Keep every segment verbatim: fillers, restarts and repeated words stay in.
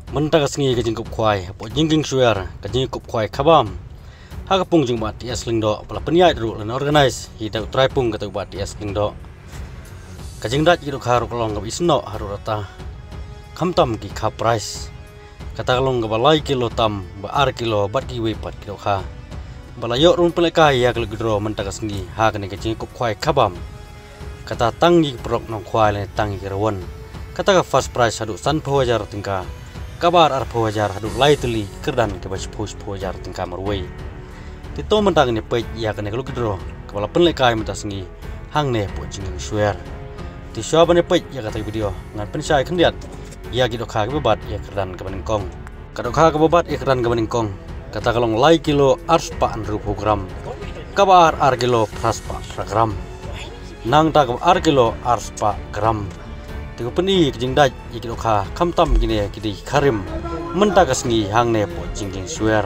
Mynta ka sngi ka jingkup khwai hapoh Jingkieng Shwer, ka jingkup khwai khabam ha ka pung jong u Bah T S Lyngdoh, ba la pynïaid ruh lane organize hi da u trai pung kata u Bah T S Lyngdoh. Ka jingdait ki dohkha ruh ka long kaba isynei haduh rta, khamtam ki kha prize. Kata ka long kaba lai kilo tam, ba ar kilo bad kiwei pat ki dohkha. Ba la ïoh ruh ban pynlehkai ïa ka lucky draw mynta ka sngi ha kane ka jingkup khwai khabam. Kata tang ïa ki paralok nongkhwai lane tang ïa ki rangwan. Kata ka first prize haduh sanphew hajar tyngka, kaba ar arphew hajar, haduh lai tylli kyrdan kiba shiphew shiphew hajar tyngka marwei. Te to mynta ngin ïa peit ïa kane ka lucky draw kaba la pynlehkai mynta sngi hangne hapoh Jingkieng Shwer. Te shuwa ban ïa peit ïa kata ka video, ngan pynshai khyndiat ïa ki dohkha kiba bat ïa ka kyrdan kaba nyngkong. Ka dohkha kaba bat ïa ka kyrdan kaba nyngkong, kata ka long lai kilo arspah hynriewphew gram, kaba ar ar kilo phraspah phra gram. Nangta kaba ar kilo arspah gram. Te ko pyni ka jingdait ïa ki dohkha, khamtam kine ki dei ki kha rim mynta ka sngi hangne hapoh Jingkieng Shwer,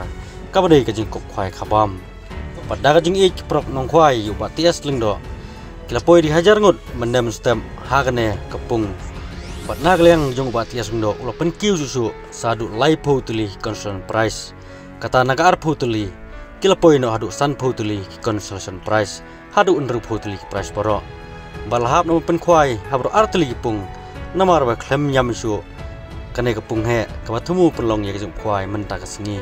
kaba dei ka jingkup khwai khabam. Bad da ka jingïeit ki paralok nongkhwai ïa u Bah T S Lyngdoh, ki la poi dei hajar ngut mynne mynstep ha kane ka pung. Bad na ka liang jong u Bah T S Lyngdoh u la pynkiew shuh shuh sa haduh laiphew tylli consolation prize. Kata na ka arphew tylli ki la poi noh haduh sanphew tylli ki consolation prize, haduh hynriewphew tylli ki prize baroh. Bad la hap noh ban pynkhwai ha baroh ar tylli ki pung, namar ba khlem ñiam shuh kane ka pung heh kaba thmu pynlong ïa ka jingkhwai mynta ka sngi.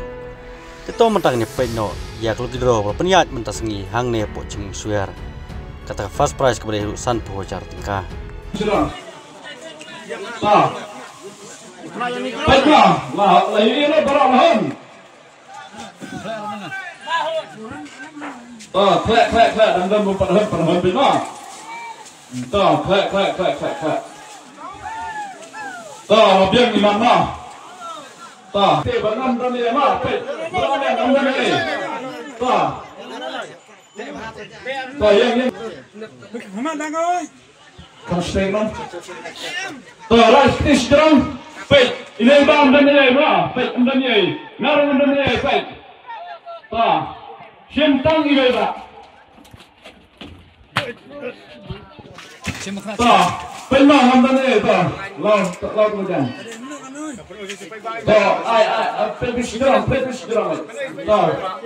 Te to mynta ngin ïa peit noh ïa ka lucky draw ba la pynïaid mynta sngi hangne hapoh Jingkieng Shwer. Kata ka first prize kaba dei haduh sanphew hajar tyngka. Sila. Ta. Peit noh, la, la ïohi noh baroh la hon. Ta, khlek, khlek, khlek, dang don bym pat hon, pat hon peit noh. Ta, khlek, khlek, khlek, khlek, khlek. Ta, la biang iman noh. Ta, te ba nam don ïa ma, peit. Ba nam don ïa. Ta. Ta, ïeng, ïeng. Kan steng noh. Ta, rai stis jrong. Peit, ine ba nam don ïa ma, peit, nam don ïa. Ngar nam don ïa, peit. Ta. Shim tang ine ba. Ta, pynmang ham tane, ta. Lau, lau tu jan. Ta, ai, ai, ai, pyn bishidram, pyn bishidram. Ta,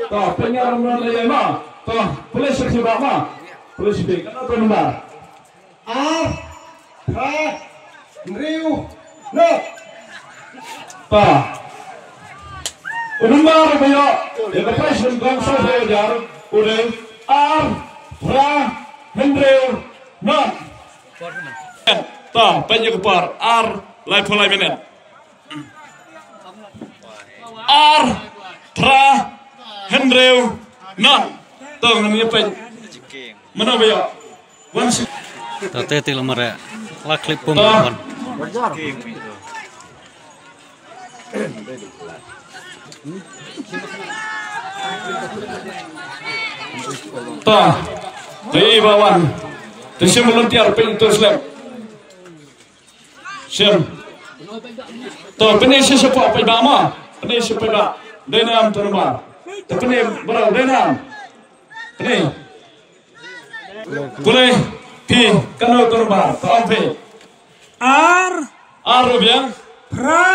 ta, pynmang ham tane ma. Ta, police safety ba ma. Police safety, kano tu number? Ar, phra, hynriew, noh. Ta. U number ba ïoh ïa ka prize nyngkong sawphew hajar u dei ar, phra, hynriew, noh. Ta, peit ïa ka por, ar, laiphew lai minit. Ar, phra, hynriew, noh. To ngin ïa peit. Mano ba ïoh? Wan shu. Ta te te la mare. La clip pung. Ta. Wan. Ta. Te i ba wan. Te shim volunteer peit to slem. Shim. To, pyni shi shapoh paidbah mo. Pyni shi paidbah. Dei nam tu number. To pyni baroh dei nam. Pyni. Pule phi kano tu number. To ong phi. Ar. Ar ruh biang. Phra.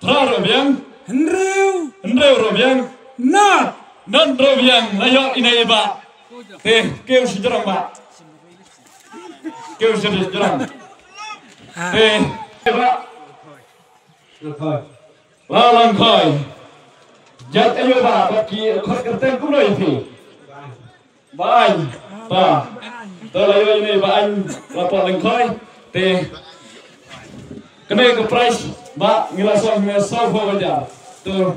Phra ruh biang. Hynriew. Hynriew ruh biang. Not. Not ruh biang. La ïoh ine i bah. Te kiew shi jrong bah. Kiew shi jrong. Te bah. La Lyngkhoi. Jat aïu bah, bad ki khot kyrteng kumno ïa phi? Bah Aiñ. Ta. Ta la ïoh ïa ine Bah Aiñ, la pdeng Lyngkhoi. Te kane ka prize bah ngi la song ne sawphew hajar. To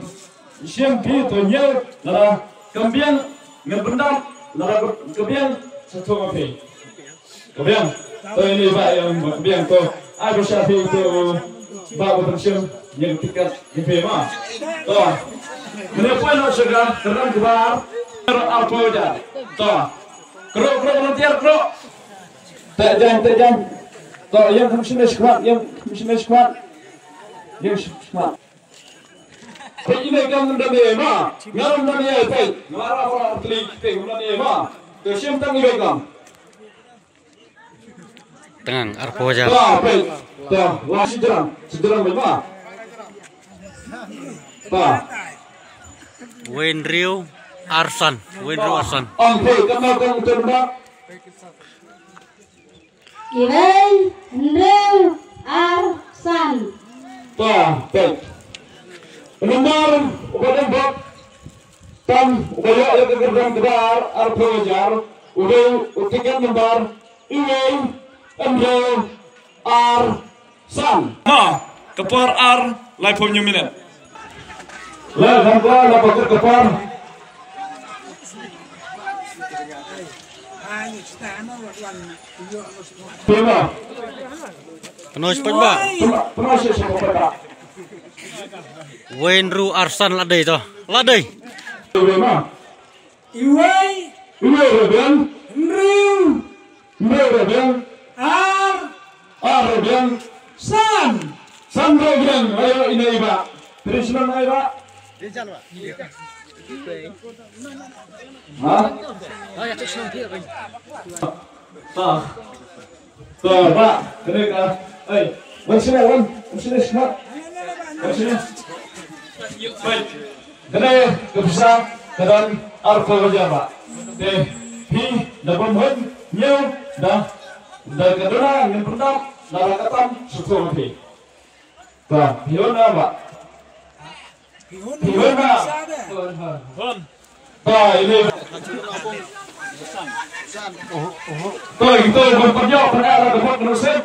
shim phi to ñiew lada kam biang ngan pyndap, lada ka biang sa thung phi. Ka biang. To ine bah ïa ka biang to. Ai ba sha phi to bah ba pynshim ïa ka tiket ïa phi ma. To. Mane poi noh sha ka kyrdan kaba ar. Arphew hajar. To. Kro kro volunteer kro. Te jan te jan. To ïa ka machine squad, ïa ka machine squad. Ïa ka squad. Peit ine kam nang dang ïa ma. Ngam dang ïa peit. Ngara ba tli kite ngam dang ïa ma. To shim tang ïa kam. Tang arphew hajar. Ta, peit. Ta, la shi jrang, shi jrang bad ma. Ba. Wynriew Arsan. Wynriew Arsan. Ong phi, kano kong tun ba? Iwei, hynriew, ar, san. Ta, peit. Number uba dang bok. Tam uba ïoh ïa ka kyrdan kaba ar, arphew hajar. U dei u tiket number iwei, hynriew, ar, san. Ma, ka por ar, laiphew hynñiew minit. Lai kham kla la pakut ka por. Pima. Pynoi shi pynbah. Pima, pima shi shi pynbah. Wynriew Arsan la dei to. La dei. Pima. Iwei. Iwei rubiang. Hynriew. Hynriew rubiang. Ar. Ar rubiang. San. San rubiang. Ayo ine iba. Tri shnong iba. Ha? Ah. To, ba, kane ka, ai, wan sini, wan, wan sini, sini. Wan sini. Baik, kane ka pisa ka don arphew hajar, ba. Te, phi, da bym hun, ñiew, da, da ka duna, ngin pyndap, da la ka tam, suksu ma phi. Ba, phi hun na, ba. Phi hun na. Ba, ini. Ba, itu, ban pynïoh, pynïoh, la ka bot, kano sep.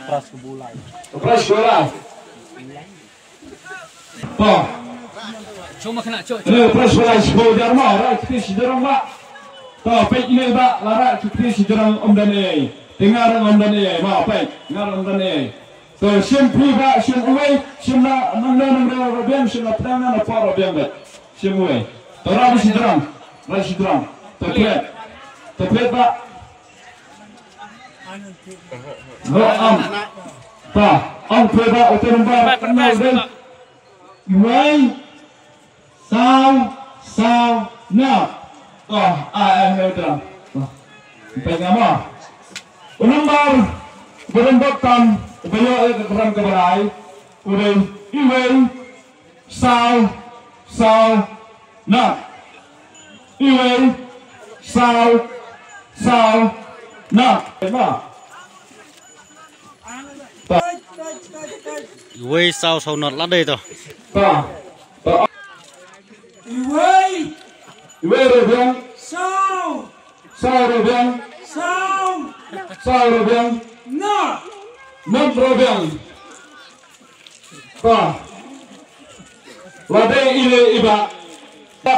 Pras ka bulai. Pras ka bulai. To. Cuma kena, cuk, cuk. Ini pras ka bulai, sepuluh hajar ma, rai, kita sejorang, ba. To, peit ini, ba, la rai, kita sejorang, ym don ei. Te nga ruh ym don ei, ba, peit, nga ruh ym don ei. To, shim phi ba, shim uwei, shim na, nang na, nang na, ruh biang, shim na, pdeng na, na, por ruh biang ba. Shim uwei. To, ra ba shi drang, ra shi drang. To, phet. To, phet ba. No, am. Ba, am phet ba, utai number, na, uwei. Saw, saw, na. To, a, a, he, tra. To. Peit nga mo. U number, ba dang bok tam, ba ïoh ïa ka kyrdan kaba lai, u dei iwei, saw, saw, na. Iwei, saw, saw, na. Peit mo. Iwei saw saw nod la dei to. Ta. Ta. Iwei. Iwei ruh biang. Saw. Saw ruh biang. Saw. Saw ruh biang. Nod. Nod ruh biang. Ta. La dei ine iba. Ta.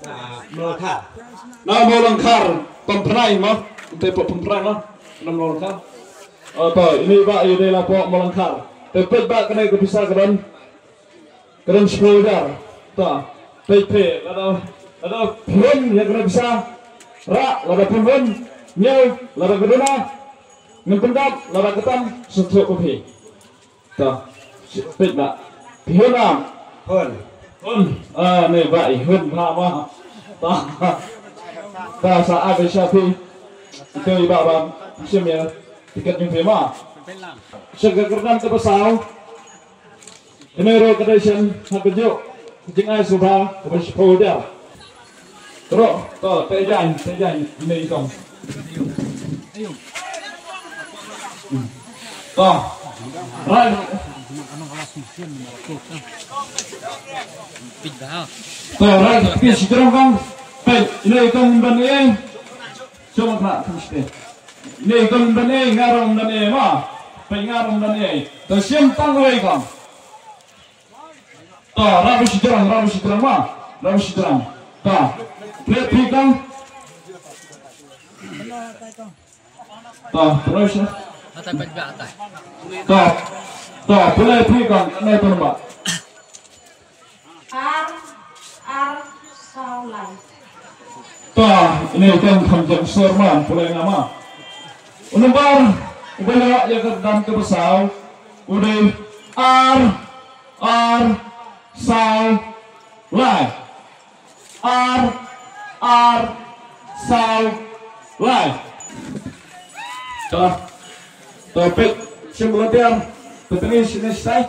Ah, Mawlangkhar. Na Mawlangkhar, Pamphrai mo. Te pok Pamphrai mo. Na Mawlangkhar. Oh, to, ine ba ine la pok Mawlangkhar. Te peit ba kane ka pisa ka don. Ka don shiphew hajar. Ta. Peit phi, lada, lada phi hun ïa kane pisa. Ra, lada phi hun. Ñiew, lada ka duna. Ngin pyndap, lada ka tam, sngewthuh phi. To, peit ba. Phi hun am? Hun. Hun. Ah, ne ba i hun ba ma. Ta. Ta sa a be sha phi. Ito i ba ba. Shim ïa. Tiket jong phi ma. Sha ka kyrdan kaba saw. Kane ruh ka dei shen ha ka juh. Ka jingai sngewbha kaba shiphew hajar. Ro, to, te jan, te jan, ine i tong. To. Rai. To, rai, ki shi drong kong. Peit, ine i tong ban ei. Shong na, shong na. Ine i tong ban ei, nga rong ban ei, ma. Peit nga rong ban ei. To shim tang wei kong. To, rah ba shi drong, rah ba shi drong ma. Rah ba shi drong. To. Plie phi kong. To, plie shi. Atai peit ba atai. To. To, plie phi kong. Nai ton ba. Ar, ar, saw lai. Ta, ine i tang kham jam sur ma, pule nga ma. U number, uba ïoh ïa ka dam kaba saw, u dei ar, ar, saw, lai. Ar, ar, saw, lai. Ta, ta peit, shim volunteer, peit ni shine shai.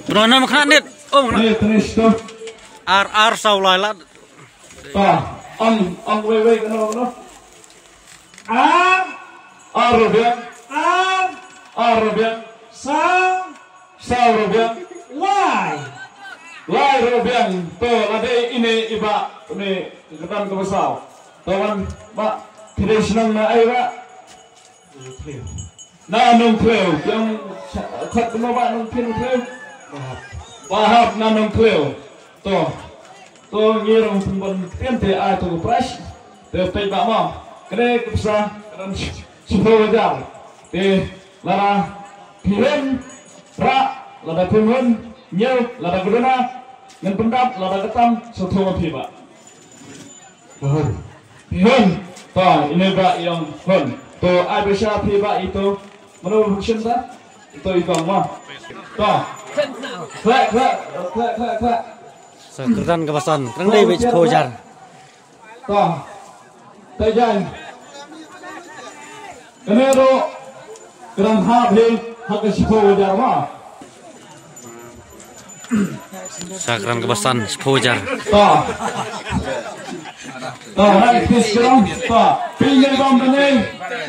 Pynwan na ma khynnah nit. Oh, ma khynnah. Ni, tris tu. Ar, ar saw lai lad. Ta, ang, ang wei wei kano, kano. Ar. Ar ruh biang. Ar. Ar ruh biang. Saw. Saw ruh biang. Lai. Lai ruh biang. To, lada ine i Bah, une ka kyrdan kaba saw. To wan, Bah, phi dei shnong na ei, Bah? Na Nongkhliew. Biang sha-, khat kumno, Bah, Nongkhliew, Nongkhliew? Bahap. Bahap na Nongkhliew. To. To ngi ruh pynban ktien te ai to ka prize. Te peit, Bah, mo. Kane ka pisa ka don shi-, shiphew hajar. Te lada phi hun rah, lada phi hun ñiew, lada ka duna ngan pyndap, lada ka tam sa thung phi, Bah. Hun. Phi hun. To, ine Bah i ong hun. To, ai ba sha phi, Bah, ito. Mano ba shin ta? Ito i kong, mo. To. Khleh, khleh, khleh, khleh, khleh. Sa kyrdan kaba san, kyrdan dei bad shiphew hajar. To. Te jan. Kane ruh kyrdan hap hi ha ka shiphew hajar, mo. Sa kyrdan kaba san, shiphew hajar. To. To, hai, pis kyrdan. To, pynjah bam bane.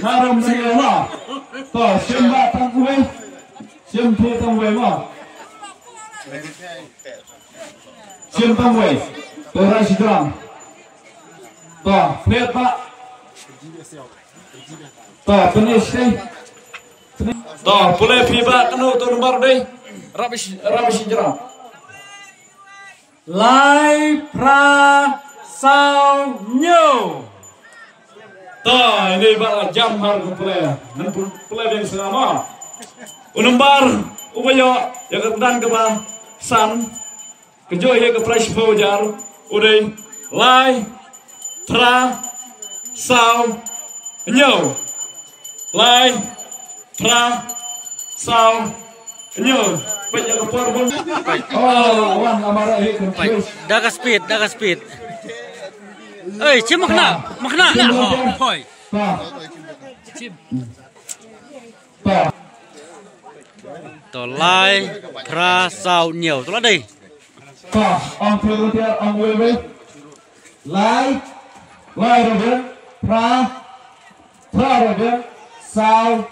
Narum bane, mo. To, shim Bah tang wei. Shim phi tang wei, mo. Shim tang wei. To, rai shi gram. To, phi, Bah. To, pynïaid shi. To, pule phi, Bah, kano to nambar dei? Rap shi, rap shi gram. Lai phra saw hynñiew. To, ine Bah la jam ha ka pule. Ngan pule biang sa, mo. U nambar uba ïoh ïa ka kyrdan kaba san, ka jong ïa ka prize shiphew hajar, u dei lai phra saw hynñiew. Lai phra saw hynñiew. Peit ïa ka por bun. Oh, wan, la mareh hi kan. Peit. Da ka speed, da ka speed. Oi, shim ma khynnah, ma khynnah. Hoi. Pa. Pa. To lai phra saw hynñiew. To la dei. Pa, ong phi ruh, ong wei wei. Lai, lai ruh biang, phra, phra ruh biang, saw,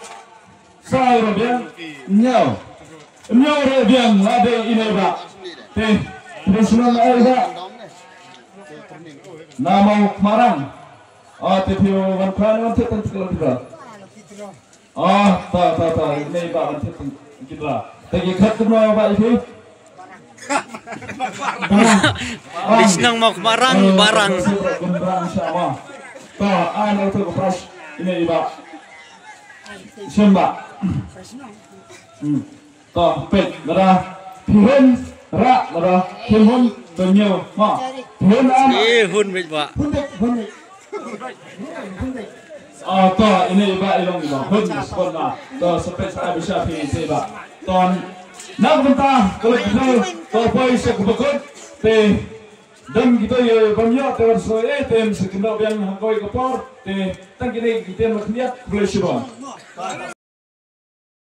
saw ruh biang, hynñiew. Hynñiew ruh biang, la dei ine Bah. Te, te shnong ei, Bah? Na Mawkhmarang. Oh, te phi wan khlaiñ wan thied tang kilometer. Oh, ta, ta, ta, ine i Bah ban thied tang kilometer. Te ki khat kumno, Bah, i phi? Barang. Di shnong Mawkhmarang, eh, Barang. Barang sha, Bah. Ta, ai na to ka prize ine i Bah. Shim, Bah. Hmm. To, peit, lada phi hun rah, lada phi hun to ñiew, mo. Phi hun am? Eh, hun beit, Bah. Hun beit, hun beit. Ah, to, ine i Bah i long i Bah. Hun, spot, Bah. To, sa peit sa ai ba sha phi, phi, Bah. To, na ka bynta ka lok kito, to poi sha kaba kut, te don kito ïa bym ïoh te wan soi, eh, te sa kynnoh biang ha kawei ka por, te tang kine ki ktien ba khyndiat, khublei shibun.